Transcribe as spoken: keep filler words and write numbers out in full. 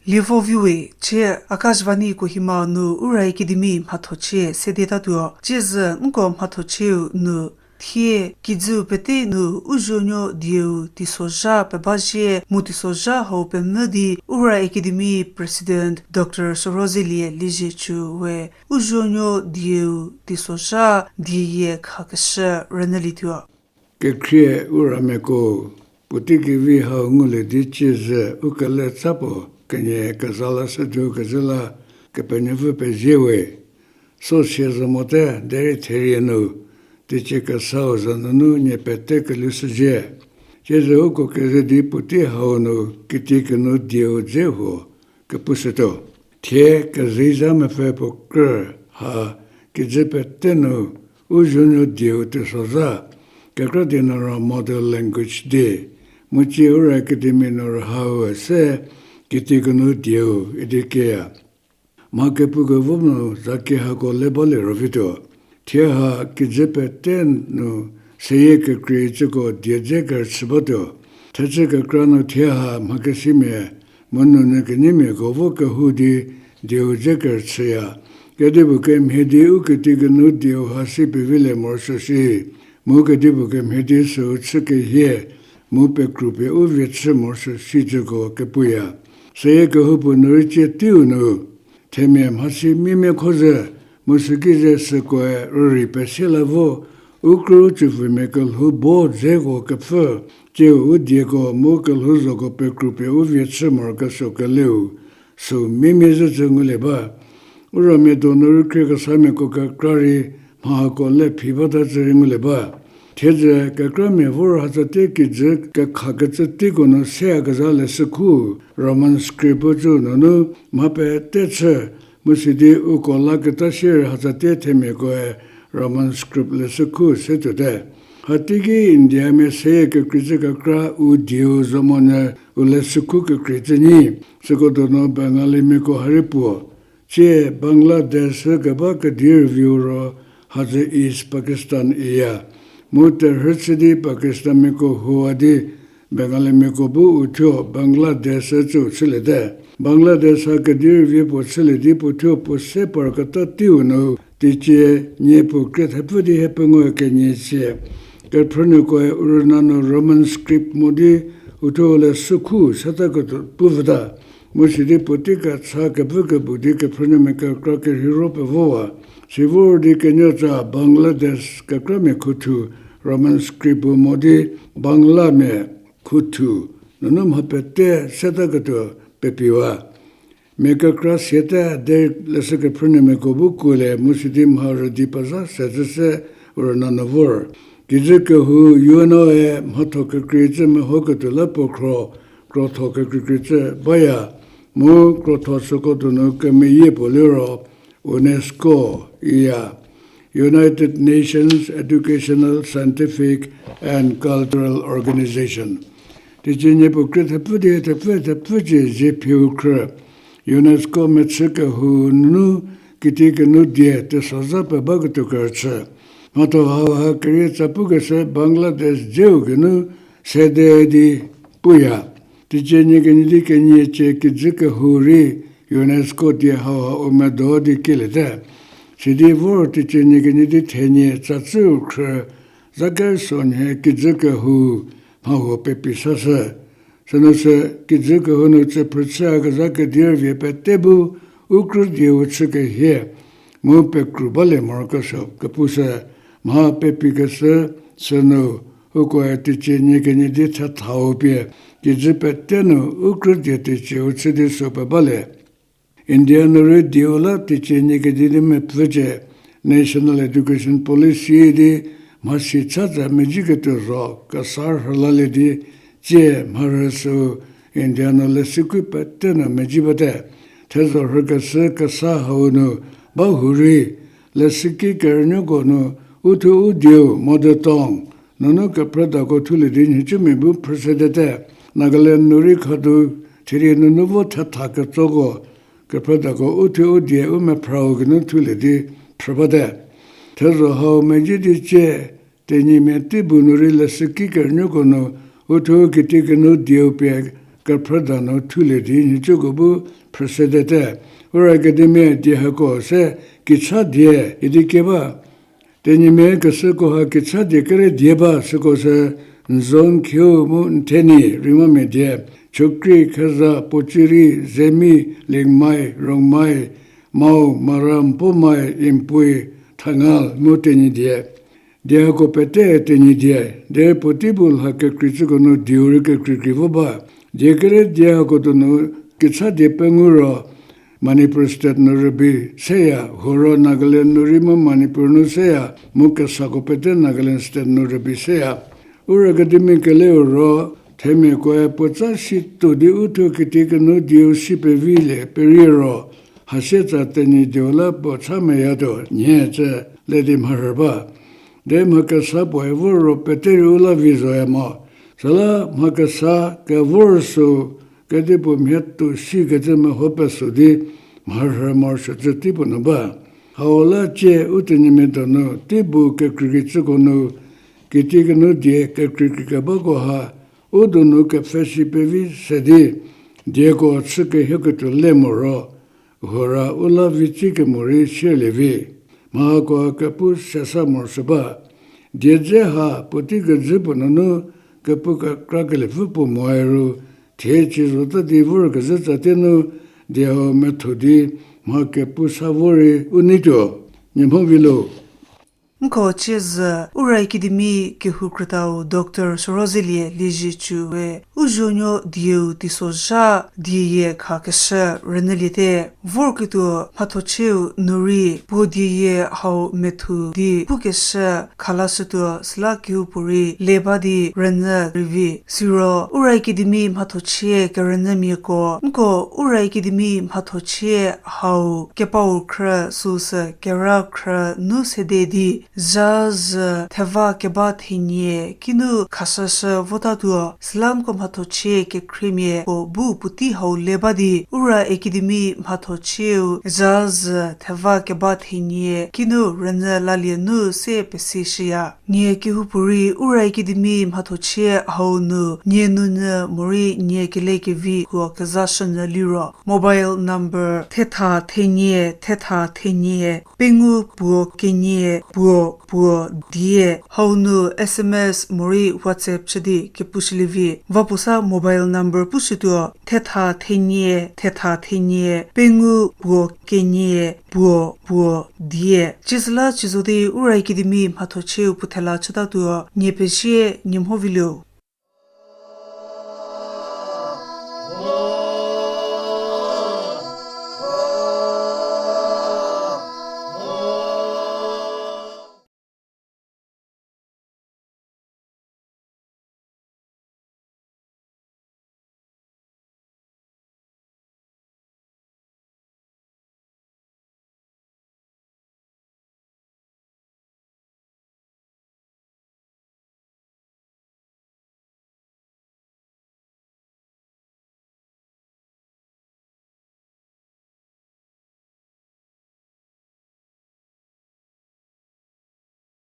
Lievo viwe, cie Akashvani Kohima nu Ura Academy mhathochie sedetatuo. Tsiezhü nko mhathochieu nu, thie kijüu pete nu Uzuonuo Dieu teisozha pebazhie mu teisozha hau pemvü di Ura Academy President Doctor Sorozelie Liezietsu we Uzuonuo Dieu teisozha dieyie khakeshü rünyülietuo. Kekhrie Uramiako, puotei kevi hau ngulie di tsiezhü u kele tsa puo kenie keza lashütuo kezhü la Kepenuopfü pezie we. Sosie zo mote derei therie nu, teicie kesau za nunu nie pete kelushüzhie. Tsiezhü uko keze di puotei hau nu kitiekinu dieu dze huo kepushütuo. Thie kezei zha mepfü puo krü ha kijü pete nu Uzuonuo Dieu teisozha, kekra die nu ro Model Language Day, mu cie Ura Academy nu ro hau se kitiekinu dieu idi kieya. Mha kepu kevo nu zaki hako le balie ro vituo. Thie ha kijü pete nu seyie kekreicüko die dze kerüchü batuo. Thechü kekra nu thie ha mhakesimia mu nunyü kenyimiako vo kehou di dieu dze kerüchüya. Kedipuo kemhie di u kitiekinu dieu ha si pevilie morosuo shi, mu kedipuo kemhie di süu chü kehie mu pekrupie u vie chü morosuo shicüko kepuya. Seyie kehoupuo nu rei cie teiu nu themia mhasi mimia kho zhü, mu süki ze sükoe rürei pesie la vo, u krü u tsüpfümia kelhou bo dzeko kepfü, tsieu u dieko mu kelhouzhoko pekrupie u vie chü morokesuo keleu, süu mimia zhücü ngulie ba. Uramia donu rei khriekesamiako kekra rei mha hako le phi bata cü rei ngulie ba. Thiedzü kekramia vor hatsatie kijü kekhakecü teiko nu seyakezha leshükhu, Roman script bu cü nunu mha pete chü, mu sidi uko laketa sie rei hatsatie themiakoe Roman script leshükhu se tuote. Hateiki Indiamia seyie kekreicü kekra u dieu zo monyü u leshükhu kekreicü nyi, süko donu Bengalimiako ha rei puo. Tsie Bangladesh keba kedi rüviu ro hadzü East Pakistan iya. Mu terhü chü di Pakistanmiako huwa di Bengalimiako bu uthuo Bangladesh cü chüliete. Bangladesh ha kedi rüvie puo chülie di puothuo puo se parketa teiu nu teicie nie puo krie thepfü di hie pengou kenie sie kephrünuokoe u rüna nu Roman script mo di uthuo leshükhu seta ketuo pu vüta. Mu sidi puotei kecha kepfü kebu di kephrünuomia kekra kerheiro pevowa. Sivor di kenuotsa Bangladesh kekramia khuthu Roman script bu mo di Banglamia khuthu nunu mha pete seta ketuo pepiwa. Mia kekra siate derei leshü kephrünuomiako bu kuolie mu sidi mha rüdi pezha se cü se u rüna nu vor. Kijü kehou UNO-e mhatho kekreicü mehoketuo la puo khro krotho kekreikreicü baya, mu krotho süko donu kemeyie puo liro UNESCO iya, United Nations Educational, Scientific and Cultural Organization. Teicie nie puo krie thepfü di thepfü thepfü cie zie phiu khrü UNESCO mechü kehou nunu kitiekinu die teisozha pebaketuo kerüchü. Mhatho hauha kerie tsa pukeshü Bangladesh dzeu geinu sede di puya. Teicie nie kenie di kenie cie kijü kehou rei UNESCO die hauha u medo di kieliete. Sidi vor teicie nie kenie di thenie tsa cüu khrü za kesuo nhie kijü kehou mhahuo pepi sashü. Sünu sü kijü kehou nu tsüphrü chüyakezha kedi rüvie pete bu u krü dieu chü kehie mu pekru balie morokesuo kepushü. Mha pepikeshü sünu ukoe teicie nie kenie di thethau pie kijü pete nu u krü die teicieu chü di süu pebalie. India nu rei dieu la teicie nie kenie di mepfücie National Education Policy di mhasi chatsa mezhieketuo zo kesa rhülalie di tsie mharhü süu India nu leshüki pete nu mezhie bate. Thezho rhükeshü kesa hau nu ba hurei leshüki kerünuoko nu uthuo u dieu mother tongue nunu kephrüdako thulie di nhicumiako bu phrüshüte. Nagaland nu rei khadu thielie nunu vo thetha ketsoko kephrüdako uthuo u die u mephrau geinu thulie di phrü bate. Thezho hau mezhie di tsie Tenyimia tei bu nu rei leshüki kerünuoko nu uthuo kitiekinu dieu pie kephrüda nu thulie di nhicuko bu phrüsedete. Ura Academy die hako se kicha die idi kie ba. Tenyimia kesüko ha kicha die kere die ba süko sü Nzon, Khieu mu Nthenyi rei mamia die, Chokri, Kheza, Pochuri, Zemi, Liangmai, Rongmai, Mau, Maram, Poumai, Impui, Thangal mu Tenyidie. Die hako pete Tenyidie, derei puotei bu lha kekreicüko nu dieu rei kekreikrei vo ba. Die kere die hako donu kicha die pengou ro Manipur state nu rübei seya, huoro Nagaland nu rei mu Manipur nu seya, mu kesako pete Nagaland state nu rübei seya. Ura Academy keleu ro themiakoe puotsa si tuo di uthuo kitiekinu dieu si pevilie perie ro, hasietsa Tenyidieu la puo cha meyatuo nhie cü le di mharhü ba. Derei mha kesa puoe vor ro pete rei u la vi zoya mo. Süla mha kesa kevor sü kedipuo mhie tuo sikecü meho peso di mharhü morosuocü teipuo nu ba. Hau la cie u Tenyimia donu tei bu kekreikrei cüko nu kitiekinu die kekreikreikebako ha u donu kepfhesi pevi se di dieko chü kehieketuo le moro, huora u la vi tsei kemo rei sielie vi. Mha hako kepu sesa morosuo ba. Die dze ha puotei kejü puo nunu kepu kekrakelie pfü puo moe ru, thie ci zota di vorkezhü tsatie nu die hau methuo di mha kepu sa vo rei u neituo. Niemho vilo. Nko ciezü Ura Academy kehou krütau Doctor Sorozelie Liezietsu-e u zuonuo dieu teisozha dieyie khakeshü rünyüliete. Vorketuo mhathochieu nu rei puo dieyie hau methuo di pukeshü khalashütuo süla kehoupuorei le ba di rünyü rei vi. Siro Ura Academy mhathochie kerünyümiako, nko Ura Academy mhathochie hau kepau khrü süsü kera khrü nu sede di zha zhü theva keba thenie kinu khashüshü votatuo süla nko mhathochie kekhriemiako bu puotei hau le ba di Ura Academy mhathochieu zha zhü theva keba thenie kinu rünyü lalie nu se pesishüya. Nie kehoupuorei Ura Academy mhathochie hau nu nie nunyü morei nie kelekevi kuo kezashünyü liro mobile number thetha thenie thetha thenie pengou puo kenie puo puo die hau nu S M S morei WhatsApp chü di kepushülie vi. Va puo sa mobile number pushütuo, thetha thenie thetha thenie pengou puo kenie puo puo die. Cisüla cizo di Ura Academy mhathochieu puo thela chütatuo. Nie pezie, nie mhoviluo.